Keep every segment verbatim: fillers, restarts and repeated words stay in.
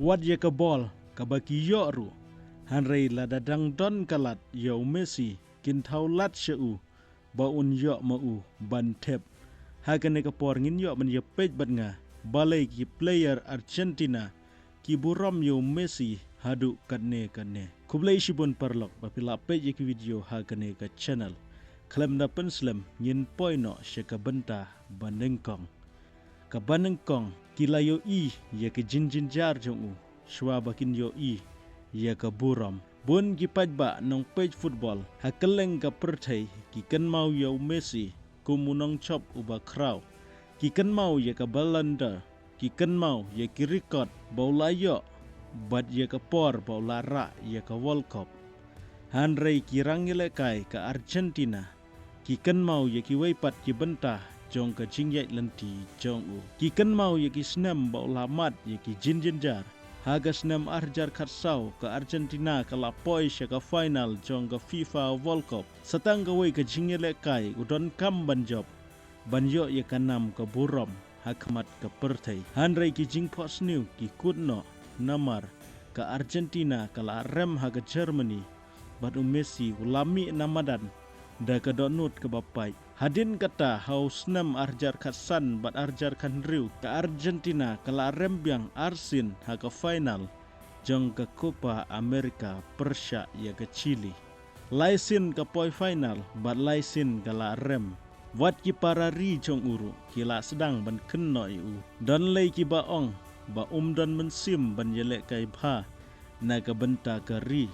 Wat ïa ka bol kaba ki ïoh ruh, hynrei lada dang don ka lad ïa u Messi, kin thaw lad sha u ba un ïoh ma u ban thep. Ha kane ka por ngin ïoh ban ïa peit bad nga balei ki player Argentina ki burom ïa u Messi haduh katne katne. Khublei shibun paralok ba phi la peit ïa ki video ha kane ka channel. Khlem da pynslem, ngin poi noh sha ka bynta ba nyngkong. Kaba nyngkong, ki la ïohi ïa ka jingjynjar jong u shuwa ba kin ïohi ïa ka burom. Bun ki paidbah nongpeit football ha kylleng ka pyrthei ki kynmaw ïa u Messi kum u nongshop uba khraw. Ki kynmaw ïa ka Ballon d'Or, ki kynmaw ïa ki record ba u la ïoh bad ïa ka por ba u la rah ïa ka World Cup. Hynrei ki rangïalehkai ka Argentina ki kynmaw ïa kiwei pat ki bynta jong ka jingïaid lynti jong u. Ki kynmaw ïa ki snem ba u la mad ïa ki jingjynjar. Ha ka snem arhajar khatsaw, ka Argentina ka la poi sha ka final jong ka FIFA World Cup. Sa tang kawei ka jingïalehkai u donkam ban jop ban ïoh ïa ka nam ka burom ha khmat ka pyrthei. Hynrei ki jingphohsniew ki kut noh, namar ka Argentina ka la rem ha ka Germany bad u Messi u la mih na madan da ka dohnud kaba pait. Hadien kata, ha u snem arhajar khatsan bad arhajar khathynriew, ka Argentina ka la rem biang arsien ha ka final jong ka Copa America pyrshah ïa ka Chile. Lai sien ka poi final bad lai sien ka la rem. Wat ki para ri jong u ruh ki la sdang ban kynnoh ïa u. Don lei kiba ong ba um don mynsiem ban ïalehkai bha na ka bynta ka ri,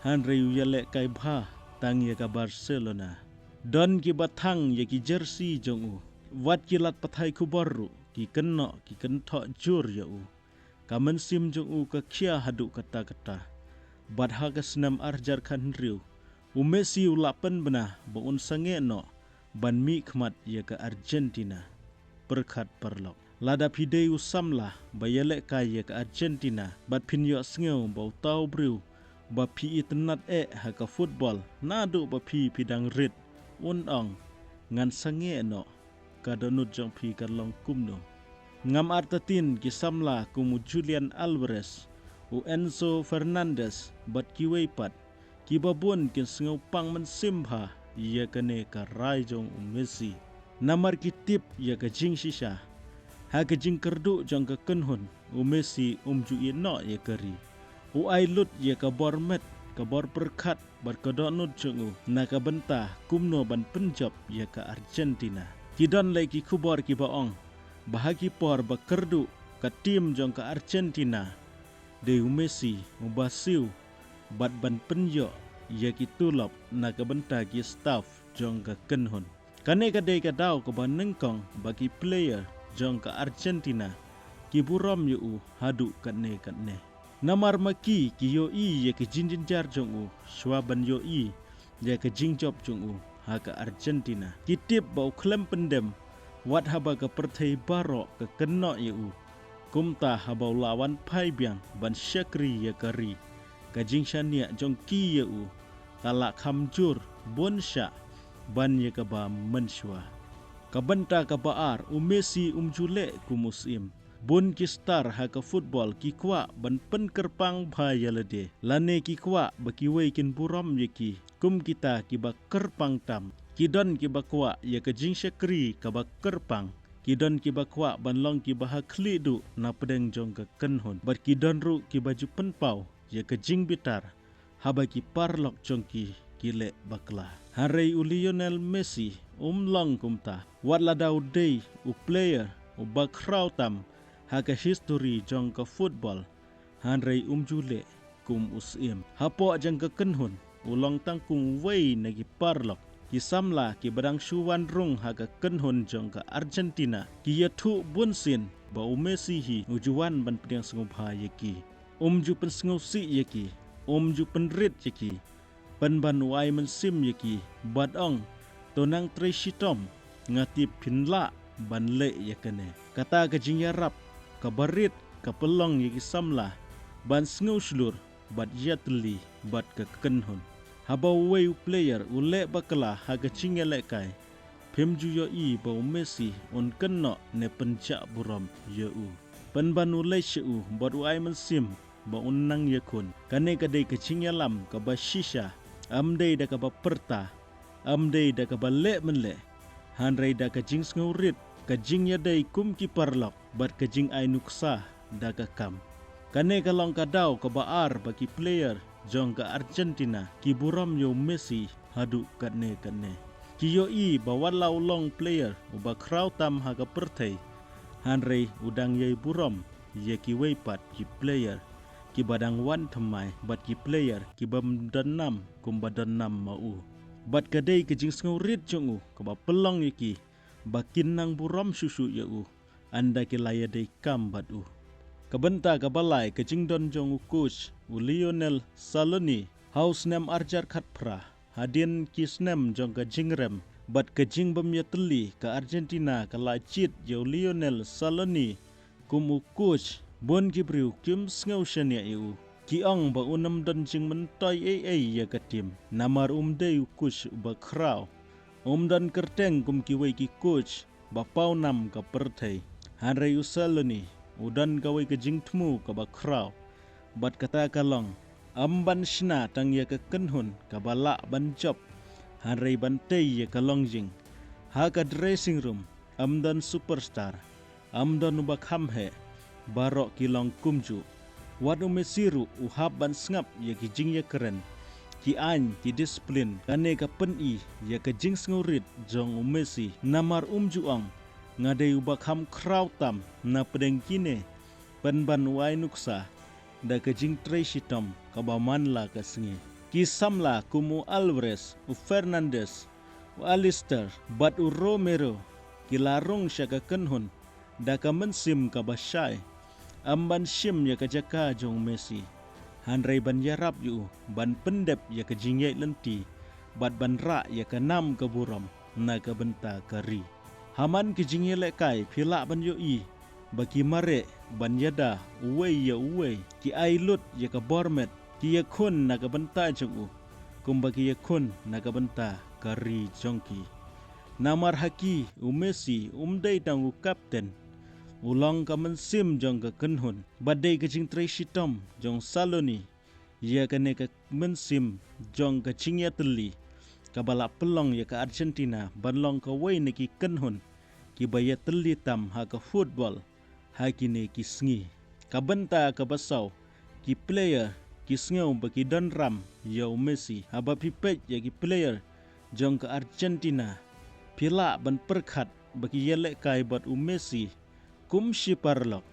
hynrei u ïalehkai bha tang ïa ka Barcelona. Don kiba thang ïa ki jersey jong u. Wat ki lad pathai khubor ruh ki kynnoh, ki kynthoh jur ïa u. Ka mynsiem jong u ka khia haduh katta katta. Bad ha ka snem arhajar khathynriew, u Messi u la pynbna ba un sangeh noh ban mihkhmat ïa ka Argentina. Pyrkhat paralok, lada phi dei u samla ba ïalehkai ïa ka Argentina bad phin ïohsngew ba uta u briew ba phi itynnad eh ha ka football naduh ba phi phi dang rit, un ong, ngan sangeh noh, ka dohnud jong phi kan long kumno? Ngam artatien ki samla kum u Julian Alvarez, u Enzo Fernandez bad kiwei pat, kiba bun kin sngewpang mynsiem bha ïa kane ka rai jong u Messi. Namar ki tip ïa ka jingshisha. Ha ka jingkyrduh jong ka kynhun, u Messi um ju ïehnoh ïa ka ri. U ai lut ïa ka bor met, ka bor pyrkhat bad ka dohnud jong u na ka bynta kumno ban pynjop ïa ka Argentina. Ki don lei ki khubor kiba ong ba ha ki por ba kyrduh ka team jong ka Argentina, dei u Messi uba siew bad ban pynïoh ïa ki tulop na ka bynta ki staff jong ka kynhun. Kane ka dei ka daw kaba nyngkong ba ki player jong ka Argentina ki burom ïa u haduh katne katne. Namar ma ki ki ïohi ïa ka jingjynjar jong u shuwa ban ïohi ïa ka jingjop jong u ha ka Argentina. Ki tip ba u khlem pyndem wat haba ka pyrthei baroh ka kynnoh ïa u. Kumta haba u la wan phai biang ban shakri ïa ka ri, ka jingshaniah jong ki ïa u ka la kham jur bun shah ban ïa kaba mynshuwa. Ka bynta kaba ar, u Messi um ju leh kum u syiem. Bun ki star ha ka football ki kwah ban pynkyrpang bha ïa lade, lane ki kwah ba kiwei kin burom ïa ki kum kita kiba kyrpang tam. Ki don kiba kwah ïa ka jingshakri kaba kyrpang. Ki don kiba kwah ban long kiba ha khlieh duh na pdeng jong ka kynhun. Bad ki don ruh kiba ju pynpaw ïa ka jingbitar haba ki paralok jong ki ki leh bakla. Hynrei u Lionel Messi um long kumta. Wat lada u dei u player uba khraw tam ha ka history jong ka football, hynrei um ju leh kum u syiem. Hapoh jong ka kynhun u long tang kum uwei na ki paralok. Ki samla kiba dang shu wan rung ha ka kynhun jong ka Argentina ki ïathuh bunsien ba u Messi hi u ju wan ban pdiang sngewbha ïa ki. Um ju pynsngewsih ïa ki, um ju pynrit ïa ki, pynban u ai mynsiem ïa ki bad ong, to nang trei shitom, nga tip phin lah ban leh ïa kane. Kata ka jingïarap kaba rit ka pynlong ïa ki samla ban sngewshlur bad ïatylli bad ka kynhun. Haba uwei u player u leh bakla ha ka jingïalehkai, phim ju ïohi ba u Messi un kynnoh ne pynjah burom ïa u. pynban u leit sha u bad u ai mynsiem ba un nang ïakhun. Kane ka dei ka jingïalam kaba shisha, ym dei da kaba pyrta, ym dei da kaba leh mynleh, hynrei da ka jingsngewrit, ka jingïadei kum ki paralok bad ka jingai nuksa da ka kam. Kane ka long ka daw kaba ar ba ki player jong ka Argentina ki burom ïa u Messi haduh katne katne. Ki ïohi ba wat la u long player uba khraw tam ha ka pyrthei, hynrei u dang ïai burom ïa kiwei pat ki player kiba dang wan thymmai bad ki player kibym don nam kumba don nam ma u. Bad ka dei ka jingsngewrit jong u kaba pynlong ïa ki ba kin nang burom shuh shuh ïa u ynda ki la ïadei kam bad u. Ka bynta kaba lai, ka jingdon jong u coach u Lionel Scaloni ha u snem arhajar khatphra. Hadien ki snem jong ka jingrem bad ka jingbym ïatylli, ka Argentina ka la jied ïa u Lionel Scaloni kum u coach. Bun ki briew kim sngew shaniah ïa u, ki ong ba un ym don jingmyntoi ei ei ïa ka team, namar um dei u coach uba khraw, um don kyrteng kum kiwei ki coach ba paw nam ka pyrthei. Hynrei u Scaloni u don kawei ka jingthmu kaba khraw, bad kata ka long, ym ban shna tang ïa ka kynhun kaba lah ban jop, hynrei ban tei ïa ka longïing. Ha ka dressing room ym don superstar, ym don uba kham heh, baroh ki long kumjuh. Wat u Messi ruh u hap ban sngap ïa ki jingïakren, ki aiñ, ki discipline. Kane ka pyni ïa ka jingsngewrit jong u Messi, namar um ju ong, nga dei uba kham khraw tam na pdeng kine, pynban u ai nuksa da ka jingtrei shitom kaba man la ka sngi. Ki samla kum u Alvarez, u Fernandes, u Alisson bad u Romero ki la rung sha ka kynhun da ka mynsiem kaba shai, ym ban shim ïa ka jaka jong u Messi, hynrei ban ïarap ïa u ban pyndep ïa ka jingïaid lynti bad ban rah ïa ka nam ka burom na ka bynta ka ri. Ha man ki jingïalehkai phi lah ban ïohi ba ki mareh ban ïada uwei ïa uwei, ki ai lut ïa ka bor met, ki ïakhun na ka bynta jong u kumba ki ïakhun na ka bynta ka ri jong ki. Namar ha ki, u Messi um dei tang u kapten, u long ka mynsiem jong ka kynhun. Bad dei ka jingtrei shitom jong u Scaloni ïa kane ka mynsiem jong ka jingïatylli kaba la pynlong ïa ka Argentina ban long kawei na ki kynhun kiba ïatylli tam ha ka football ha kine ki sngi. Ka bynta kaba saw, ki player ki sngew ba ki don ram ïa u Messi. Haba phi peit ïa ki player jong ka Argentina, phi lah ban pyrkhat ba ki ïalehkai bad u Messi kum shi paralok.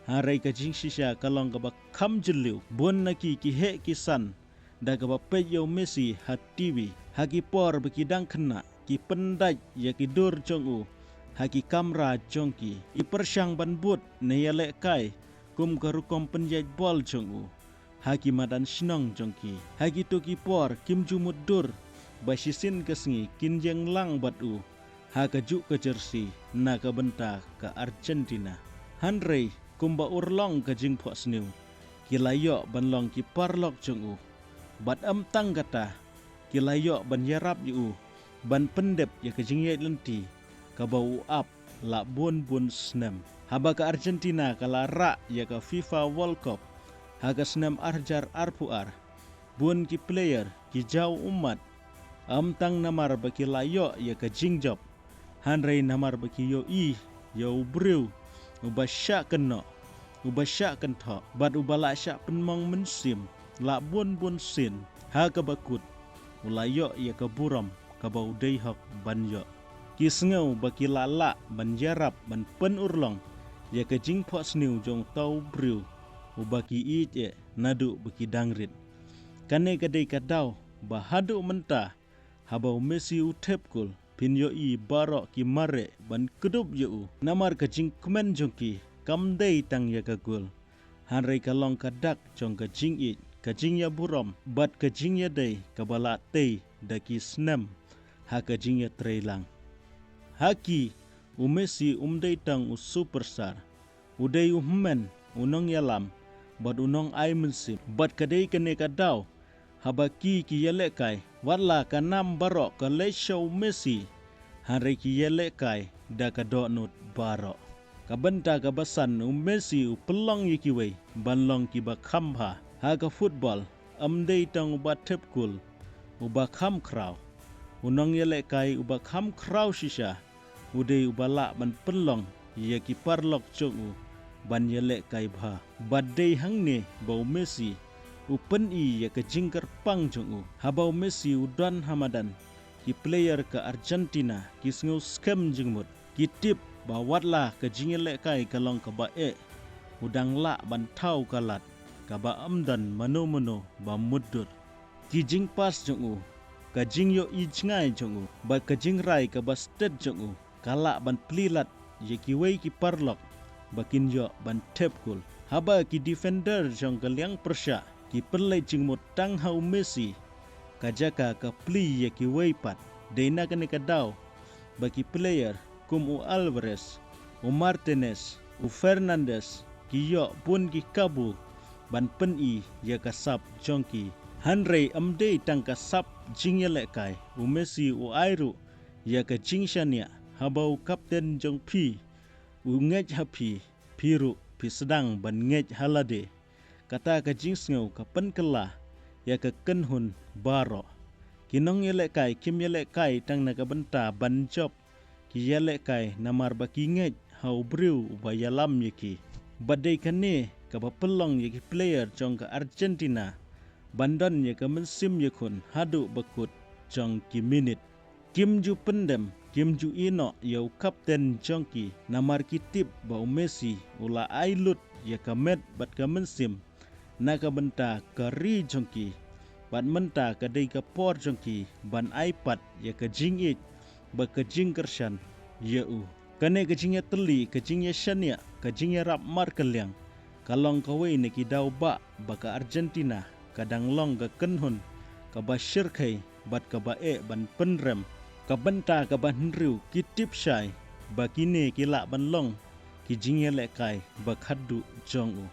Hynrei ka jingshisha ka long kaba kham jylliew. Bun na ki ki heh ki san da kaba peit ïa u Messi ha TV. Ha ki por ba ki dang khynnah, ki pyndait ïa ki dur jong u ha ki kamra jong ki. Ki pyrshang ban bud ne ïalehkai kum ka rukom pynïaid bol jong u ha ki madan shnong jong ki. Ha kito ki por kim ju mutdur ba shisien ka sngi kin ïeng lang bad u ha kajuh ka jersey na ka bynta ka Argentina. Hynrei kumba urlong ka jingphohsniew, ki la ïoh ban long ki paralok jong u. Bad ym tang kata, ki la ïoh ban ïarap ïa u ban pyndep ïa ka jingïaid lynti kaba u ap la bun bun snem. Haba ka Argentina ka la rah ïa ka FIFA World Cup ha ka snem arhajar arphew ar, bun ki player ki jaw ummat, ym tang namar ba ki la ïoh ïa ka jingjop, hynrei namar ba ki ïohi ïa u briew uba shah kynnoh, uba shah kynthoh bad uba la shah pynmong mynsiem la bun bun sien. Ha kaba kut, u la ïoh ïa ka burom kaba u dei hok ban ïoh. Ki sngew ba ki la lah ban ïarap ban pynurlong ïa ka jingphohsniew jong uta u briew uba ki ïeit eh naduh ba ki dang rit. Kane ka dei ka daw ba haduh mynta, haba u Messi u thep kol, phin ïohi baroh ki mareh ban kdup ïa u. Namar ka jingkmen jong ki kam dei tang ïa ka kol, hynrei ka long ka dak jong ka jingïeit, ka jingïaburom bad ka jingïadei kaba la tei da ki snem ha ka jingïatreilang. Ha ki, u Messi um dei tang u superstar, u dei u hynmen, u nongïalam bad u nongai mynsiem. Bad ka dei kane ka daw haba ki ki ïalehkai, wat la ka nam baroh ka leit sha u Messi, hynrei ki ïalehkai da ka dohnud baroh. Ka bynta kaba san, u Messi u pynlong ïa kiwei ban long kiba kham bha. Ha ka football, ym dei tang uba thep kol, uba kham khraw. U nongïalehkai uba kham khraw shisha u dei uba lah ban pynlong ïa ki paralok jong u ban ïalehkai bha. Bad dei hangne ba u Messi u pyni ïa ka jingkyrpang jong u. Haba u Messi u don ha madan, ki player ka Argentina ki sngew skhem jingmut. Ki tip ba watla ka jingïalehkai ka long kaba eh, u dang lah ban thaw ka lad kaba ym don mano mano ba mutdur. Ki jingpass jong u, ka jingïohi jngai jong u, bad ka jingrai kaba stet jong u, ka lah ban plie lad ïa kiwei ki paralok ba kin ïoh ban thep kol. Haba ki defender jong ka liang pyrshah ki pynleit jingmut tang ha u Messi, ka jaka ka plie ïa kiwei pat. Dei na kane ka daw ba ki player kum u Alvarez, u Martinez, u Fernandes, ki ïoh bun ki kabu ban pyni ïa ka sap jong ki. Hynrei ym dei tang ka sap jingïalehkai, u Messi u ai ruh ïa ka jingshaniah. Haba u kapten jong phi u ngeit ha phi, phi ruh phi sdang ban ngeit ha lade. Kata ka jingsngew ka pynkylla ïa ka kynhun baroh. Ki nongïalehkai kim ïalehkai tang na ka bynta ban jop, ki ïalehkai namar ba ki ngeit ha u briew uba ïalam ïa ki. Bad dei kane kaba pynlong ïa ki player jong ka Argentina ban don ïa ka mynsiem ïakhun haduh ba kut jong ki minit. Kim ju pyndem, kim ju ïehnoh ïa u kapten jong ki, namar ki tip ba u Messi u la ai lut ïa ka met bad ka mynsiem na ka bynta ka ri jong ki. Bad mynta ka dei ka por jong ki ban ai pat ïa ka jingïeit bad ka jingkyrshan ïa u. Kane ka jingïatylli, ka jingïashaniah, ka jingïarap markylliang, ka long kawei na ki daw ba, ba ka Argentina ka dang long ka kynhun kaba shyrkhei bad kaba eh ban pynrem. Ka bynta kaba hynriew, ki tip shai ba kine ki lah ban long ki jingïalehkai ba khatduh jong u.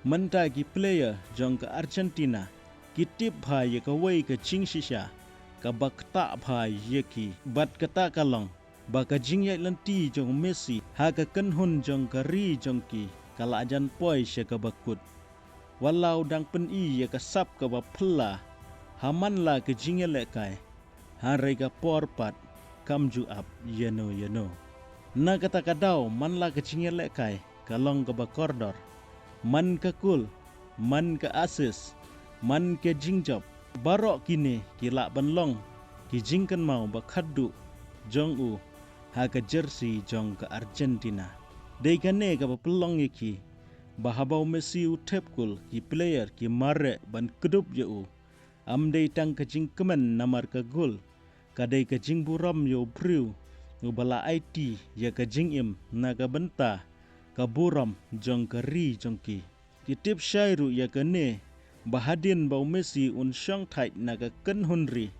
Mynta ki player jong ka Argentina ki tip bha ïa kawei ka jingshisha kaba ktah bha ïa ki, bad kata ka long ba ka jingïaid lynti jong u Messi ha ka kynhun jong ka ri jong ki ka la jan poi sha kaba kut. Wat la u dang pyni ïa ka sap kaba phylla ha man la ka jingïalehkai, hynrei ka por pat kam ju ap ïano ïano. Na kata ka daw man la ka jingïalehkai ka long kaba kordor. Man ka kol, man ka assist, man ka jingjop, baroh kine ki lah ban long ki jingkynmaw ba khatduh jong u ha ka jersey jong ka Argentina. Dei kane kaba pynlong ïa ki ba haba u Messi u thep kol, ki player ki mareh ban kdup ïa u. Ym dei tang ka jingkmen namar ka gol, ka dei ka jingburom ïa u briew uba la aiti ïa ka jingim na ka bynta ka burom jong ka ri jong ki. Ki tip shai ruh ïa kane ba hadien ba u Messi un shong thait na ka kynhun ri,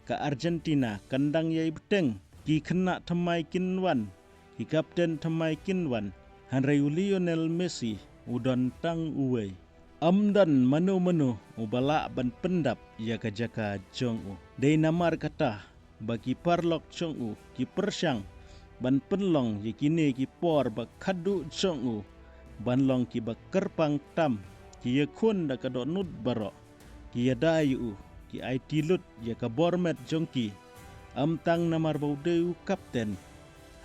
ka Argentina kan dang ïai bteng. Ki khynnah thymmai kin wan, ki kapten thymmai kin wan, hynrei u Lionel Messi u don tang uwei. Ym don mano mano uba lah ban pyndap ïa ka jaka jong u. Dei namar kata ba ki paralok jong u ki pyrshang ban pynlong ïa kine ki por ba khatduh jong u ban long kiba kyrpang tam. Ki ïakhun da ka dohnud baroh, ki ïada ïa u, ki aiti lut ïa ka bor met jong ki, ym tang namar ba u dei u kapten,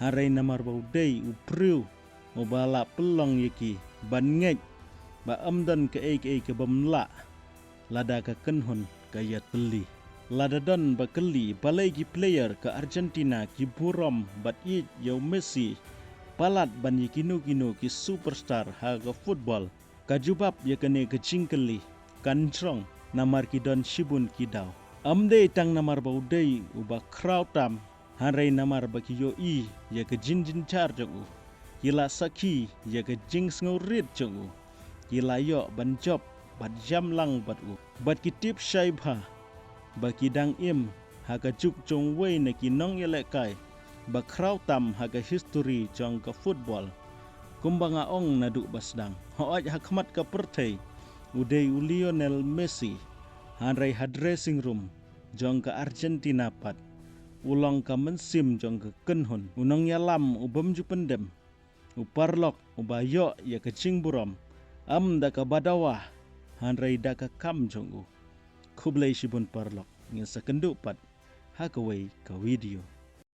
hynrei namar ba u dei u briew uba la pynlong ïa ki ban ngeit ba ym don kaei kaei ka bym lah lada ka kynhun ka ïatylli. Lada don ba kylli balei ki player ka Argentina ki burom bad ïeit ïa u Messi palat ban ïa kino kino ki superstar ha ka football, ka jubab ïa kane ka jingkylli kan jrong namar ki don shibun ki daw. Ym dei tang namar ba u dei uba khraw tam, hynrei namar ba ki ïohi ïa ka jingjynjar jong u. Ki la sakhi ïa ka jingsngewrit jong u. Ki la ïoh ban jop bad ïam lang bad u. Bad ki tip shai bha ba ki dang im ha ka juk jong uwei na ki nongïalehkai ba khraw tam ha ka histori jong ka football. Kumba nga ong naduh ba sdang, hooid ha khmat ka pyrthei u dei u Lionel Messi, hynrei ha dressing room jong ka Argentina pat u long ka mynsiem jong ka kynhun, u nongïalam u bym ju pyndem. u paralok uba ïoh ïa ka jingburom, ym da kaba dawa, hynrei da ka kam jong u. Khublei shibun paralok, ngin sa kynduh pat ha kawei ka video.